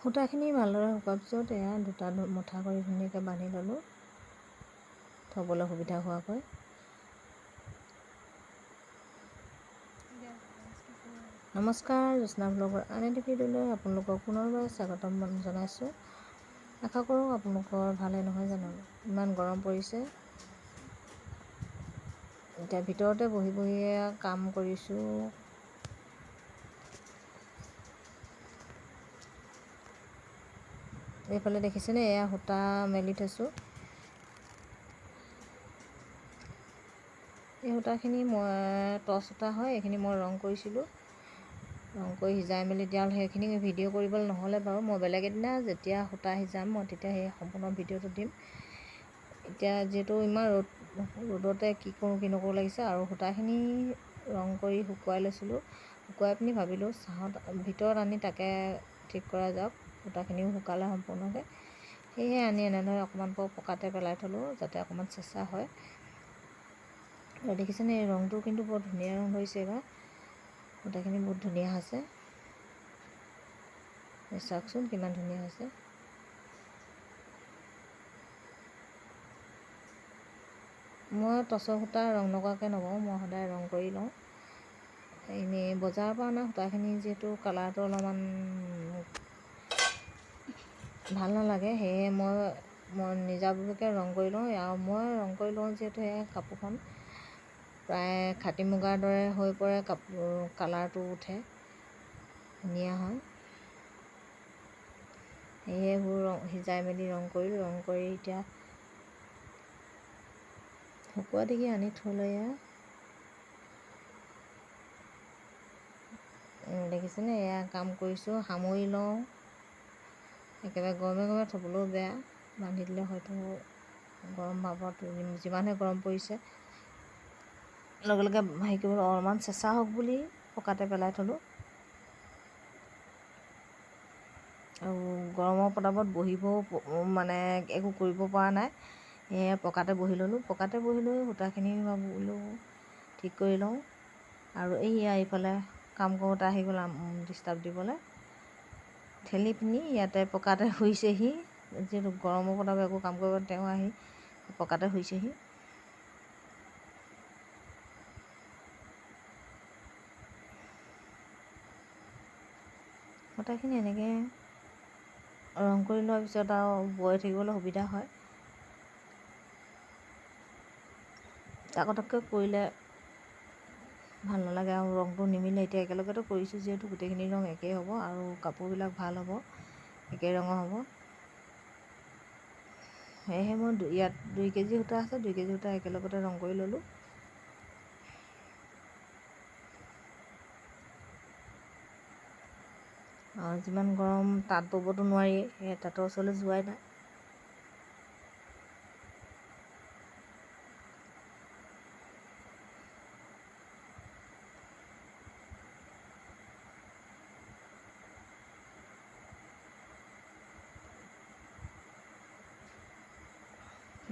সূতাখিনি ভালদৰে শুকোৱাৰ পিছত এয়া দুটা মুঠা কৰি ধুনীয়াকৈ বান্ধি ল'লোঁ, থ'বলৈ সুবিধা হোৱাকৈ। নমস্কাৰ, জ্যোৎস্না ব্লগৰ আন এটি ভিডিঅ'লৈ আপোনালোকক পুনৰবাৰ স্বাগতম জনাইছোঁ। আশা কৰোঁ আপোনালোকৰ ভালে নহয় জানো? ইমান গৰম পৰিছে, এতিয়া ভিতৰতে বহি বহিয়ে কাম কৰিছোঁ। এইফালে দেখিছেনে, এয়া সূতা মেলি থৈছোঁ। এই সূতাখিনি মই টচ সূতা হয়, এইখিনি মই ৰং কৰিছিলোঁ। ৰং কৰি সিজাই মেলি দিয়া হ'ল। সেইখিনি ভিডিঅ' কৰিবলৈ নহ'লে বাৰু, মই বেলেগ এদিনা যেতিয়া সূতা সিজাম মই তেতিয়া সেই সম্পূৰ্ণ ভিডিঅ'টো দিম। এতিয়া যিহেতু ইমান ৰ'দতে কি কৰোঁ কি নকৰোঁ লাগিছে, আৰু সূতাখিনি ৰং কৰি শুকুৱাই লৈছিলোঁ। শুকুৱাই পিনি ভাবিলোঁ চাহত ভিতৰত আনি তাকে ঠিক কৰা যাওক, সূতাখিনিও শুকালে সম্পূৰ্ণকৈ। সেয়েহে আনি এনেদৰে অকণমান পৰ পকাতে পেলাই থ'লোঁ, যাতে অকণমান চেঁচা হয়। আৰু দেখিছেনে, এই ৰংটো কিন্তু বৰ ধুনীয়া ৰং ধৰিছে এইবাৰ। সূতাখিনি বহুত ধুনীয়া হৈছে, চাওকচোন কিমান ধুনীয়া হৈছে। মই টচৰ সূতা ৰং নকৰাকৈ নবওঁ, মই সদায় ৰং কৰি লওঁ। এনেই বজাৰৰ পৰা অনা সূতাখিনি যিহেতু কালাৰটো অলপমান ভাল নালাগে, সেয়ে মই মই নিজাববীয়াকৈ ৰং কৰি লওঁ। আৰু মই ৰং কৰি লওঁ যিহেতু সেয়ে কাপোৰখন প্ৰায় খাটি মুগাৰ দৰে হৈ পৰে, কাপোৰ কালাৰটো উঠে, ধুনীয়া হয়। সেয়ে এইবোৰ ৰং সিজাই মেলি ৰং কৰিলোঁ। ৰং কৰি এতিয়া শুকোৱা দেখি আনি থ'লে। এয়া দেখিছেনে, এয়া কাম কৰিছোঁ, সামৰি লওঁ। একেবাৰে গৰমে গৰমে থ'বলৈও বেয়া, বান্ধি দিলে হয়তো গৰম ভাৱত যিমানহে গৰম পৰিছে লগে লগে হেৰি কৰিব, অলপমান চেঁচা হওক বুলি পকাতে পেলাই থ'লোঁ। আৰু গৰমৰ প্ৰতাপত বহিবও মানে একো কৰিব পৰা নাই, সেয়ে পকাতে বহি ল'লোঁ। পকাতে বহি লৈ সূতাখিনি বোলো ঠিক কৰি লওঁ। আৰু এইয়া এইফালে কাম কৰোঁতে আহি গ'ল ডিষ্টাৰ্ব দিবলৈ, ঠেলি পিনি ইয়াতে পকাতে শুইছেহি। যিহেতু গৰমৰ প্ৰতাপত একো কাম কৰিব, তেওঁ আহি পকাতে শুইছেহি। সূতাখিনি এনেকৈ ৰং কৰি লোৱাৰ পিছত আৰু বৈ থাকিবলৈ সুবিধা হয়। তাকতাককৈ কৰিলে ভাল নালাগে আৰু ৰংটো নিমিলে। এতিয়া একেলগতে কৰিছোঁ যিহেতু গোটেইখিনি ৰং একেই হ'ব আৰু কাপোৰবিলাক ভাল হ'ব, একে ৰঙৰ হ'ব। সেয়েহে মই ইয়াত 2 কেজি সূতা আছে, 2 কেজি সূতা একেলগতে ৰং কৰি ল'লোঁ। আৰু যিমান গৰম তাঁত ব'বতো নোৱাৰি, সেয়ে তাঁতৰ ওচৰলৈ যোৱাই নাই।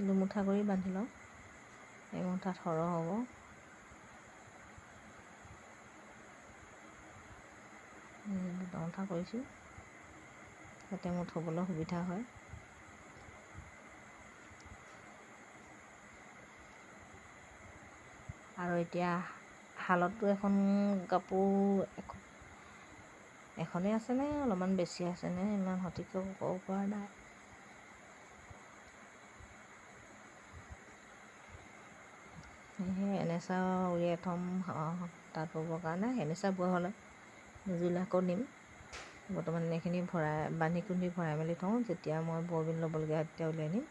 দুমুঠা কৰি বান্ধি লওঁ, এমুঠাত সৰহ হ'ব। দুটা মুঠা কৰিছোঁ যাতে মোৰ থ'বলৈ সুবিধা হয়। আৰু এতিয়া শালতো এখন কাপোৰ এখনেই আছেনে অলপমান বেছি আছেনে ইমান সঠিককৈ ক'ব পৰা নাই। সেয়েহে এনেচা উলিয়াই থ'ম তাঁত ব'বৰ কাৰণে। এনেচা বোৱা হ'লে নুজুৰিলে আকৌ নিম। বৰ্তমান এইখিনি ভৰাই বান্ধি কুন্ধি ভৰাই মেলি থওঁ, যেতিয়া মই ববিন ল'বলগীয়া হয় তেতিয়া উলিয়াই নিম।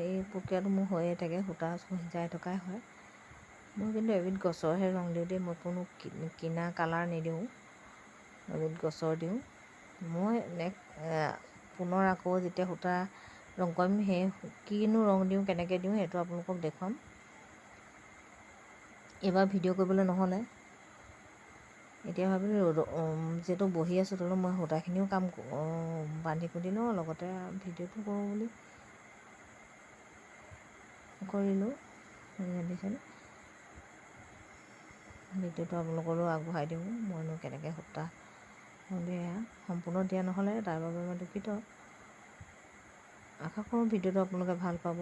এই প্ৰক্ৰিয়াটো মোৰ হৈয়ে থাকে, সূতা সিজাই থকাই হয়। মই কিন্তু এবিধ গছৰহে ৰং দিওঁ দেই, মই কোনো কিনা কালাৰ নিদিওঁ, এবিধ গছৰ দিওঁ। মই পুনৰ আকৌ যেতিয়া সূতা ৰং কৰিম, সেই কিনো ৰং দিওঁ কেনেকৈ দিওঁ সেইটো আপোনালোকক দেখুৱাম। এইবাৰ ভিডিঅ' কৰিবলৈ নহ'লে, এতিয়া ভাবিলোঁ যিহেতু বহি আছোঁ তলত, মই সূতাখিনিও কাম বান্ধি কুন্ধি লওঁ, লগতে ভিডিঅ'টো কৰোঁ বুলি কৰিলোঁ। ভিডিঅ'টো আপোনালোকলৈও আগবঢ়াই দিওঁ, মইনো কেনেকৈ সূতা এয়া সম্পূৰ্ণ দিয়া নহ'লে তাৰ বাবে মই দুখিত। আশা কৰোঁ ভিডিঅ'টো আপোনালোকে ভাল পাব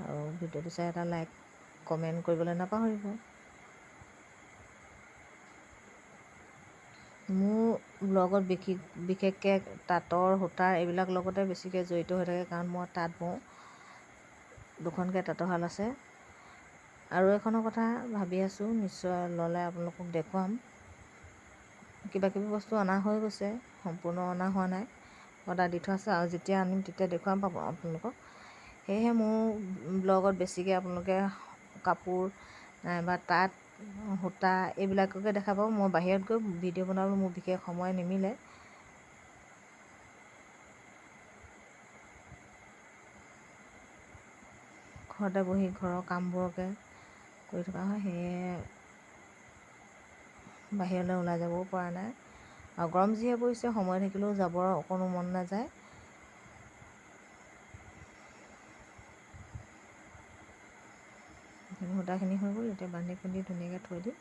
আৰু ভিডিঅ'টো চাই এটা লাইক কমেণ্ট কৰিবলৈ নাপাহৰিব। মোৰ ব্লগত বিশেষকৈ তাঁতৰ সূতাৰ এইবিলাক লগতে বেছিকৈ জড়িত হৈ থাকে, কাৰণ মই তাঁত বওঁ, দুখনকৈ তাঁতৰশাল আছে আৰু এখনৰ কথা ভাবি আছোঁ, নিশ্চয় ল'লে আপোনালোকক দেখুৱাম। কিবা কিবি বস্তু অনা হৈ গৈছে, সম্পূৰ্ণ অনা হোৱা নাই, অৰ্ডাৰ দি থোৱা আছে আৰু যেতিয়া আনিম তেতিয়া দেখুৱাম পাব আপোনালোকক। সেয়েহে মোৰ ব্লগত বেছিকৈ আপোনালোকে কাপোৰ নাইবা তাঁত সূতা এইবিলাককে দেখা পাব। মই বাহিৰত গৈ ভিডিঅ' বনাবলৈ মোৰ বিশেষ সময় নিমিলে। ঘৰতে বহি ঘৰৰ কামবোৰকে কৰি থকা হয়, সেয়ে বাহিৰলৈ ওলাই যাবও পৰা নাই আৰু গৰম যিহে পৰিছে সময় থাকিলেও যাবৰ অকণো মন নাযায়। সূতাখিনি হৈ গ'ল, এতিয়া বান্ধি কুন্ধি ধুনীয়াকৈ থৈ দিম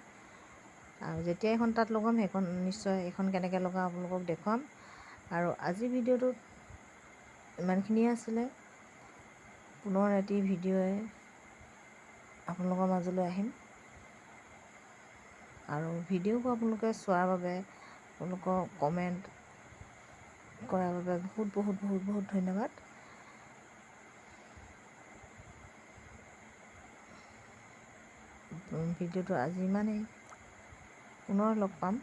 আৰু যেতিয়া এখন তাঁত লগাম সেইখন নিশ্চয় এইখন কেনেকৈ লগাওঁ আপোনালোকক দেখুৱাম। আৰু আজি ভিডিঅ'টোত ইমানখিনিয়ে আছিলে, পুনৰ এটি ভিডিঅ'ই আপোনালোকৰ মাজলৈ আহিম। আৰু ভিডিঅ'বোৰ আপোনালোকে চোৱাৰ বাবে, আপোনালোকৰ কমেণ্ট কৰাৰ বাবে বহুত বহুত বহুত বহুত ধন্যবাদ। ভিডিঅ'টো আজি ইমানেই, পুনৰ লগ পাম।